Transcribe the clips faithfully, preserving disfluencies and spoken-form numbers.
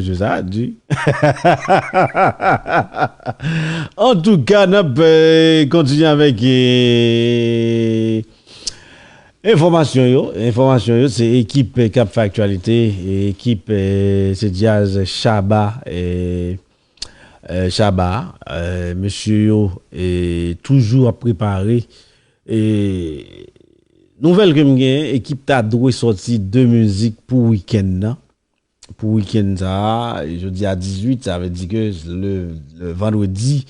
Mesye sa di. Antouka, n ap, eh, kontinye avèk, eh, enfòmasyon yo. Enfòmasyon yo, se ekip, eh, k ap fè aktyalite. Ekip, eh, se djaz Shabba, eh, eh, Shabba, eh, mesye yo, eh, toujou ap prepare. Eh, nouvèl ke m genyen, ekip ta dwe sòti de mizik pou wikenn nan. Pou wikenn sa a, jodi a dizuit, sa vle di ke le, le vandredi,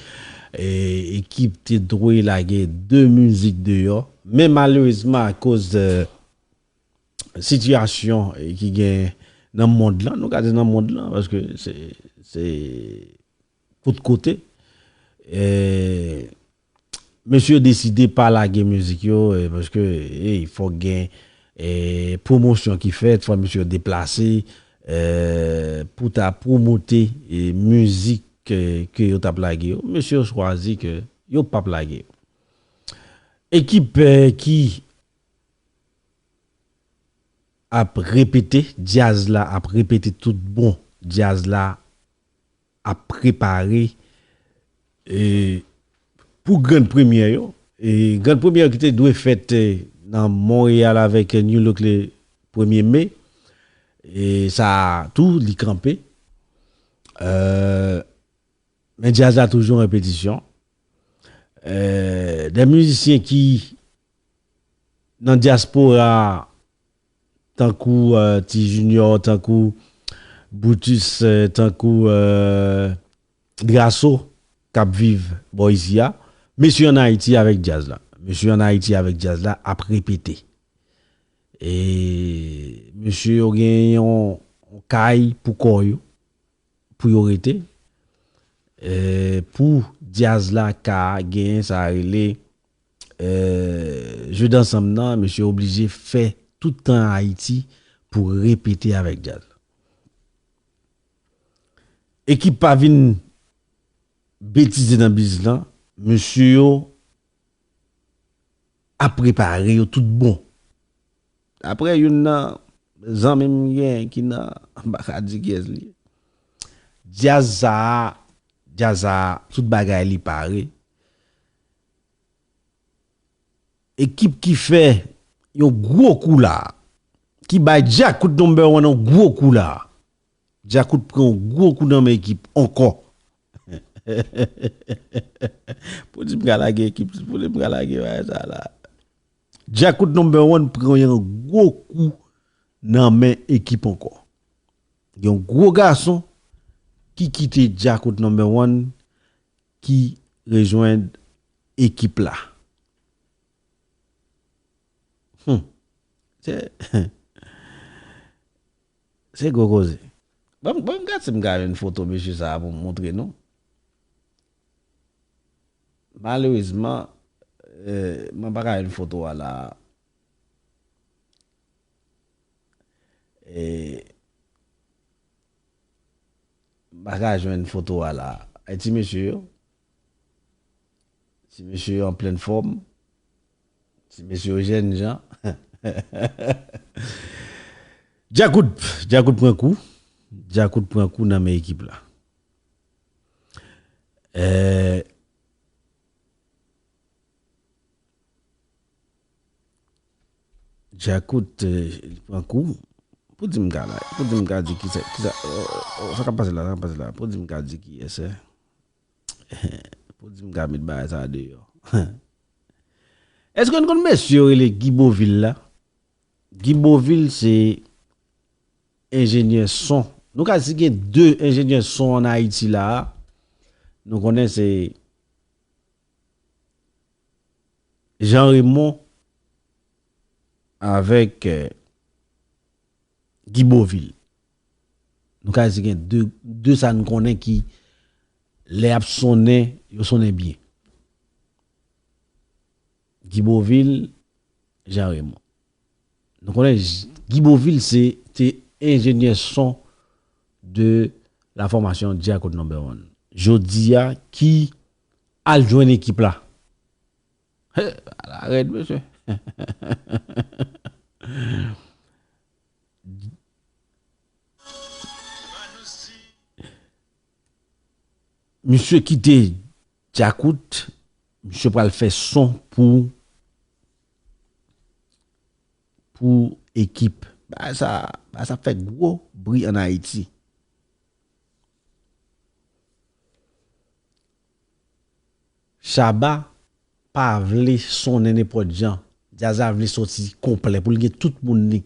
eh, ekip te dwe lage de mizik deyò. Men malerezman, akoz, eh, sitiyasyon, eh, ki gen nan mond lan, nou ka di nan mond lan, paske se, se tout kote, eh, mesye yo deside pa lage mizik yo, eh, paske, eh, fòk gen, eh, pwomosyon ki fèt, fòk mesye yo deplase, eh, pou ta pwomote, eh, mizik, eh, ke yo t ap lage yo. Mesye yo chwazi ke yo p ap lage yo. Ekip, eh, ki ap repete, djaz la ap repete tout bon, djaz la ap prepare, eh, pou grann premyè yo. E grann premyè yo ki te dwe fèt, eh, nan Monreyal avèk New Look le premye me. E sa a tou, li kanpe. Eh, men djaz la toujou an repetisyon. Eh, de mizisyen ki nan dyaspora a, tankou, eh, Ti Junior, tankou Brutus, eh, tankou, eh, Drasso, k ap viv bò isi a, mesye yo ann Ayiti avèk djaz la. Mesye yo ann Ayiti avèk djaz la ap repete. E mesye yo gen yon, yon kay pou kò yo, pou yo rete. Eh, pou djaz la ka genyen sa rele, eh, jeu d'ensemble nan, mesye oblije fè tout tan Ayiti pou repete avèk djaz la. Ekip pa vin betize nan biz lan, mesye yo ap prepare yo tout bon. Daprè youn nan zanmi m gen ki nan, m pa ka di kiyès li ye. Djaz sa a, djaz sa a, tout bagay li pare. Ekip ki fè yon gwo kou la, ki bay Djakout number one yon gwo kou la. Djakout pran yon gwo kou nan men ekip ankò. Pou di m ka lage ekip, pou di m ka lage bagay sa la. Djakout number one pran yon gwo kou nan men ekip ankò. Yon gwo gason ki kite Djakout number one ki rejwenn ekip la. Hmm. Se, se gwo koze. Ban m, ban m gade si m ka jwenn foto mesye sa a pou m montre nou. Malerezman, eh, mwen pa ka jwenn foto a la. Eh, m pa ka jwenn foto a la. Ay, ti mesye yo. Ti mesye yo an plen fòm. Ti mesye yo jèn jan. Djakout, Djakout pran kou. Djakout pran kou nan men ekip la. Eh, Djakout, eh, li pran kou. Pou di m ka la, pou di m ka di kisa, kisa, oh, oh, oh, sa k ap pase la, sa k ap pase la. Pou di m ka di kiyès, eh. Pou di m ka met bagay sa deyò. Èske n konn mesye yo rele Guy Beauvil la? Guy Beauvil se enjenyè son. Nou ka di gen de enjenyè son ann Ayiti la a. Nou konnen se Jean Raymond avèk, eh, Guy Beauvil. Nou ka di gen de, de sa n konnen ki lè y ap sonnen, yo sonnen byen. Guy Beauvil, Jean Raymond. Nou konnen J-, Guy Beauvil se te enjenyè son de la fòmasyon Djakout number one. Jodi a, ki al jwenn ekip la. He, ala rèd, mesye. Misye kite Djakout, misye pral fè son pou, pou ekip. Bagay sa, bagay sa fè gwo bri ann Ayiti. Shabba pa vle sonnen nenpòt jan. Djaz la vle soti konplè pou l gen tout moun li.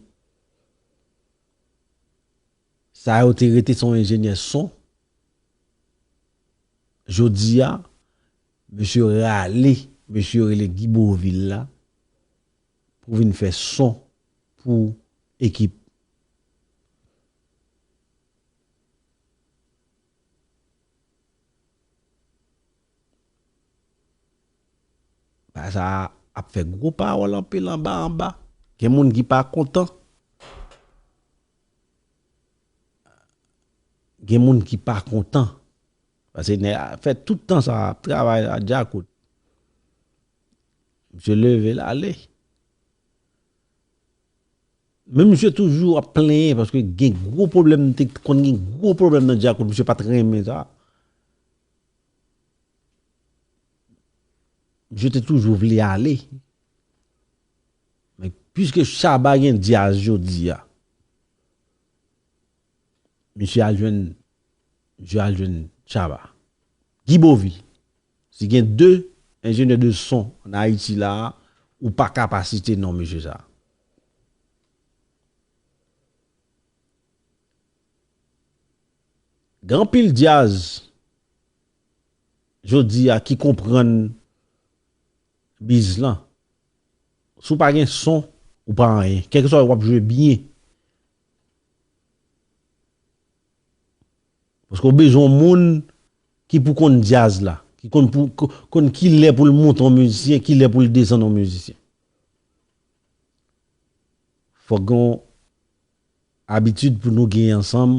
Sa yo te rete se yon enjenyè son. Jodi a, mesye rale, mesye rele Guy Beauvil la pou vin fè son pou ekip. Bagay sa ap fè gwo pawòl anpil anba anba. Gen moun ki pa kontan. Gen moun ki pa kontan. Paske nèg la fè tout tan sa ap travay la, Djakout. Misye leve l ale. Men misye toujou ap plenyen paske gen gwo pwoblèm, te konn gen gwo pwoblèm nan Djakout, misye pa t renmen sa. Misye te toujou vle ale. Men piske Shabba gen djaz jodi a, misye al jwenn, misye al jwenn Shabba. Guy Beauvil. Si gen de enjenyè de son ann Ayiti la, ou pa ka pa site non misye sa. Gen anpil djaz jodi a ki konprann biz lan. Si w pa gen son, ou pa anyen. Kèlkeswa w ap jwe byen. Paske w bezwen yon moun ki pou konn djaz la, ki konn pou, ko-, konn ki lè pou l monte yon mizisyen, ki lè pou l desann yon mizisyen. Fòk gen yon abitid pou nou genyen ansanm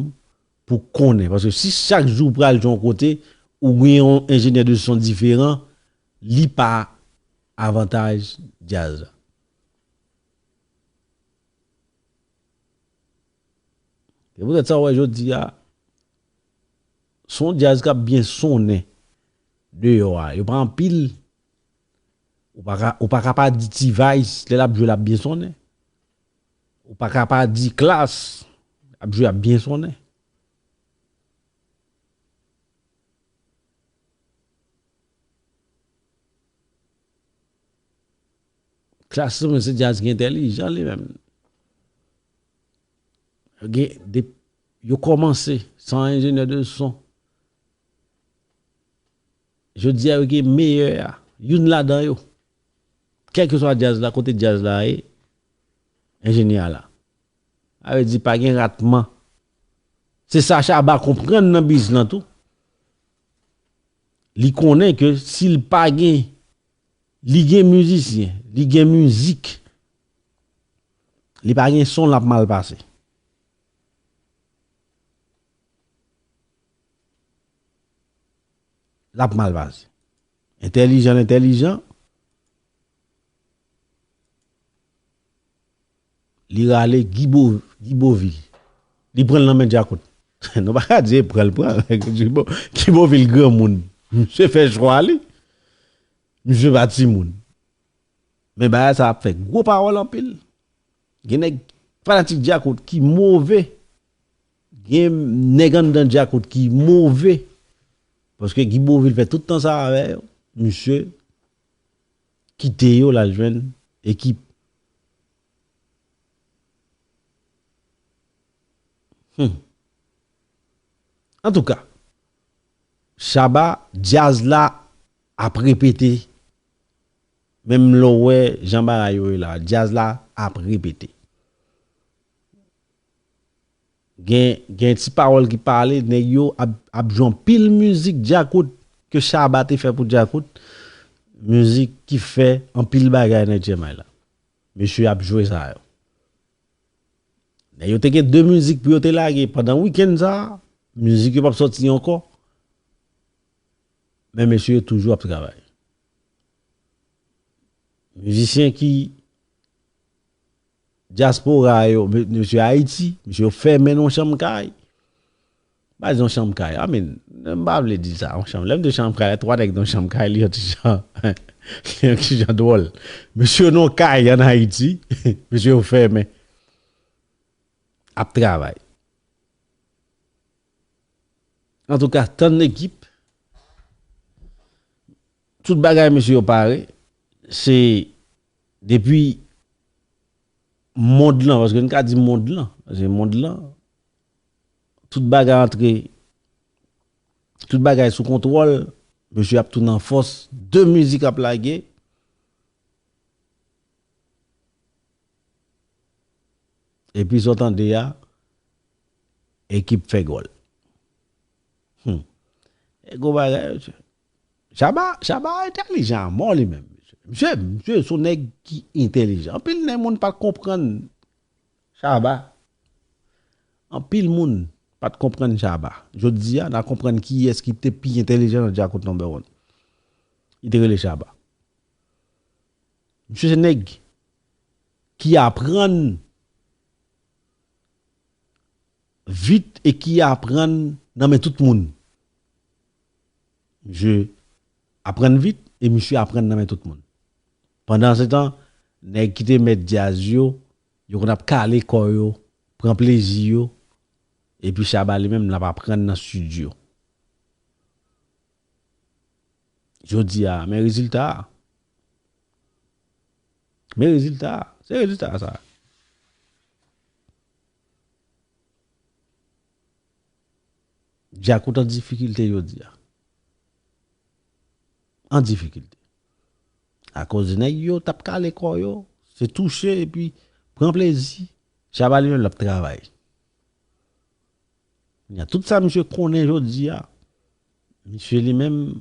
pou konnen. Paske si chak jou w pral jwe yon kote, ou gen yon enjenyè de son diferan, li pa avantaj djaz la. Se poutèt sa w wè jodi a, se yon djaz k ap byen sonnen deyò a. Yo pa anpil. Ou pa ka, ou pa ka pa di T-Vice, lè l ap jwe, l ap byen sonnen. Ou pa ka pa di Klass, l ap jwe, ap byen sonnen. Klass, men se djaz ki entèlijan li menm. Gen de, yo kòmanse san enjenyè de son. Jodi a, yo gen meyè a. Youn ladan yo. Kèlkeswa djaz la, kote djaz la ye, enjenyè a la. Sa vle di pa gen ratman. Se sa Shabba konprann nan biz lan tou. Li konnen ke si l pa gen, li gen mizisyen, li gen mizik, li pa gen son, l ap mal pase. L ap mal pase. Entèlijan l entèlijan. Li rale Guy Bo-, Guy Beauvil. Li pran l nan men Djakout. Nou pa ka di e pran l pran. Guy Bo-, Guy Beauvil granmoun. Misye fè chwa li. Misye pa timoun. Men bagay sa ap fè gwo pawòl anpil. Gen nèg fanatik Djakout ki move. Gen nèg anndan Djakout ki move. Paske Guy Beauvil fè tout tan sa avè yo. Misye kite yo, l al jwenn ekip. Hmm. Antouka, Shabba, djaz la ap repete. Menm lè w wè jan bagay yo ye la, djaz la ap repete. Gen, gen ti pawòl ki pale, nèg yo ap, ap jwe anpil mizik Djakout ke Shabba te fè pou Djakout. Mizik ki fè anpil bagay nan H M I la. Mesye ap jwe sa yo. Nèg yo te gen de mizik pou yo te lage pandan wikenn sa a, mizik yo p ap sòti ankò. Men mesye yo toujou ap travay. Mizisyen ki dyaspora yo, me-, mesye Ayiti, mesye yo fèmen nan yon chanm kay. Baz yon chanm kay. I mean, m pa vle di sa, yon chanm. Lè m di chanm kay, twa nèg nan chanm kay, li yon ti jan, li yon ti jan dwòl. Mesye nan kay ann Ayiti, mesye yo fèmen. Ap travay. Antouka, tann ekip. Tout bagay, mesye yo pare. Se depi mond lan, paske n ka di mond lan, paske mond lan, tout bagay antre, tout bagay sou kontwòl, mesye ap tounen an fòs, de mizik ap lage. Epi sa w tande a, ekip fè gòl. Hmm. E gwo bagay, mesye. Shabba, Shabba entèlijan a mò li menm. Mesye, mesye, se yon nèg ki entèlijan. Anpil nan moun pa t konprann Shabba. Anpil moun pa t konprann Shabba. Jodi a, n a konprann kiyès ki te pi entèlijan nan Djakout Number One. Li te rele Shabba. Mesye se nèg ki aprann vit e ki aprann nan men tout moun. Misye aprann vit e misye aprann nan men tout moun. Pandan se tan, nèg ki te mèt djaz yo, yo konn ap kale kò yo, pran plezi yo, epi Shabba li menm l ap aprann nan estidyo. Jodi a, men rezilta a. Men rezilta a. Se rezilta a sa. Djakout an difikilte jodi a. An difikilte. Akoz nèg yo t ap kale kò yo, se touche epi pran plezi. Shabba li menm l ap travay. Kounye a, tout sa misye konnen jodi a, misye li menm,